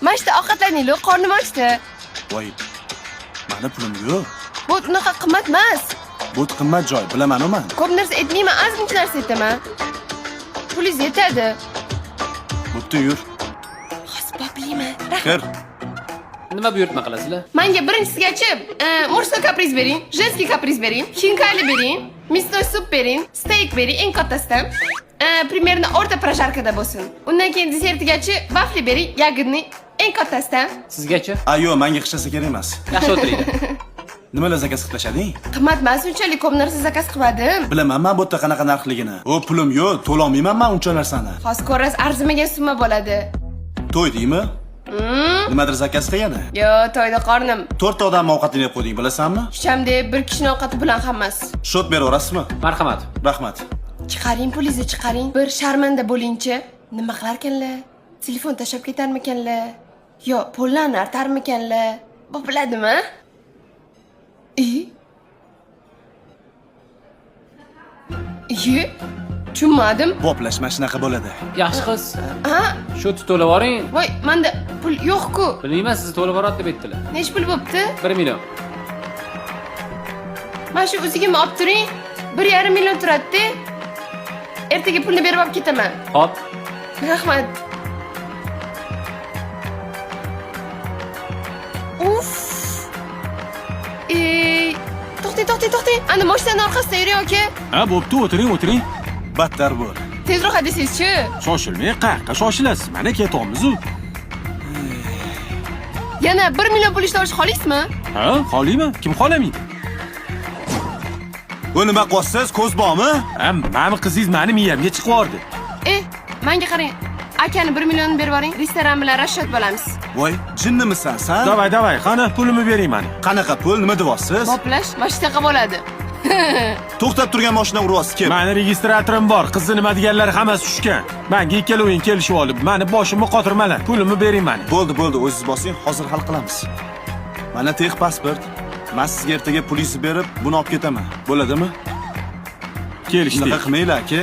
Mana shu ovqatlaninglar, qornim ochdi. Voy, mani pulim yo'q. Bu unaqa qimmat emas. Bu qimmat joy, bilaman-u man. Ko'p narsa aytmayman, ozgincha narsa aytaman. Pulingiz yetadi. Bo'pti, yur. Hozir boplayman. Rahmat. Kir. Nima buyurtma qilasizlar? Menga birinchisigachi мужской каприз bering, женский каприз bering, xinkali bering, мясной суп bering, steyk bering eng kattasidan. Примерно o'rta прожарка da bo'lsin. Undan keyin desertigachi vafli bering, ягодный eng kattasidan. Sizgachi? A, yo'q, menga hech narsa kerak emas. Yaxshi o'tiringlar. Nimalar zakaz qilib tashlading? Qimmat emas, unchalik ko'p narsa zakaz qilmadim. Bilaman man bu yerda qanaqa narxligini. O, pulim yo'q, to'lolmayman man uncha narsani. Hozir ko'rasiz, arzimagan summa bo'ladi. To'y deymi? Nimadir zakaz qilgani? Yo, to'yda qornim. To'rtta odam ovqatini yeb qo'yding, bilasanmi? Hichamda bir kishini ovqati bilan hammasi. Shot beraverasizmi? Marhamat. Rahmat. Chiqaring pulingizni, chiqaring. Bir sharmanda bo'lingchi. Nima qilarkanlar? Telefon tashlab ketarmikanlar? Yo, pollarni artarmikanlar? Bopiladimi? I? Iye? Tushunmadim. Boplash mana shunaqa bo'ladi. Yaxshi qiz. Ha? Shu to'lab yuboring. Voy, menda pul yo'q-ku. Bilmayman, sizni to'lab yuboradi deb aytdilar. Nechi pul bo'pti? 1 million. Mana shu o'zigimi olib turing. 1,5 million turadi-da. Ertaga pulni berib olib ketaman. Hop. Rahmat. Uf. Ey, to'xtang, to'xtang, to'xtang. Ana mashinaning orqasida yuring, aka. Ha, bo'pti, o'tiring, o'tiring. Battar bo'l. Tezroq haydasangizchi. Shoshilmang, qayoqqa shoshilasiz? Mana ketyapmiz-u. Yana 1 million pul ishlab olishni xohlaysizmi? Ha, xohlayman. Kim xohlamaydi? Bu nima qilyapsiz? Ko'z bormi? Ha, mani qizingiz mani miyamga chiqib yubordi. E, menga qarang. Akani 1 millionni berib yuboring. Restoran bilan расчет bo'lamiz. Voy, jinnimisan san? Давай, давай, qani pulimni bering mani. Qanaqa pul? Nima deyapsiz? Boplash mana shunaqa bo'ladi. To'xtab turgan mashina uryapsiz kim? Mani registratorim bor, qizni nima deganlari hammasi tushgan. Manga ikkaloving kelishib olib, mani boshimni qotirmalar. Pulimni bering mani. Bo'ldi, bo'ldi, o'zingiz bosing, hozir hal qilamiz. Mana texpasport. Men sizga ertaga pulingizni berib, buni olib ketaman. Bo'ladimi? Kelishdik. Bunaqa qilmanglar, aka.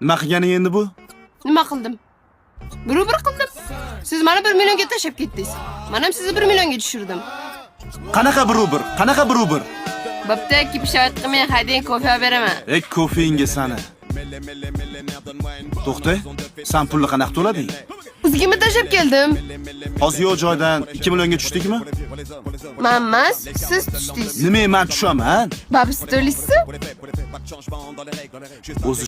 Nima qilganing endi bu? Nima qildim? Bir qildim. Siz meni 1 millionga tashlab ketdingiz. Men ham sizni 1 millionga tushirdim. Qanaqa bir? Qanaqa bir? Bo'pti, kipishot qilmang, haydang, kofe olib beraman. Ey, kofeinga sani. To'xta, san pulni qanaqa to'lading? O'zigimni tashlab keldim. Hozir yo'q joydan 2 millionga tushdikmi? Men emas, siz tushdingiz. Nima, men tushaman? Babisi to'laysizmi? O'zi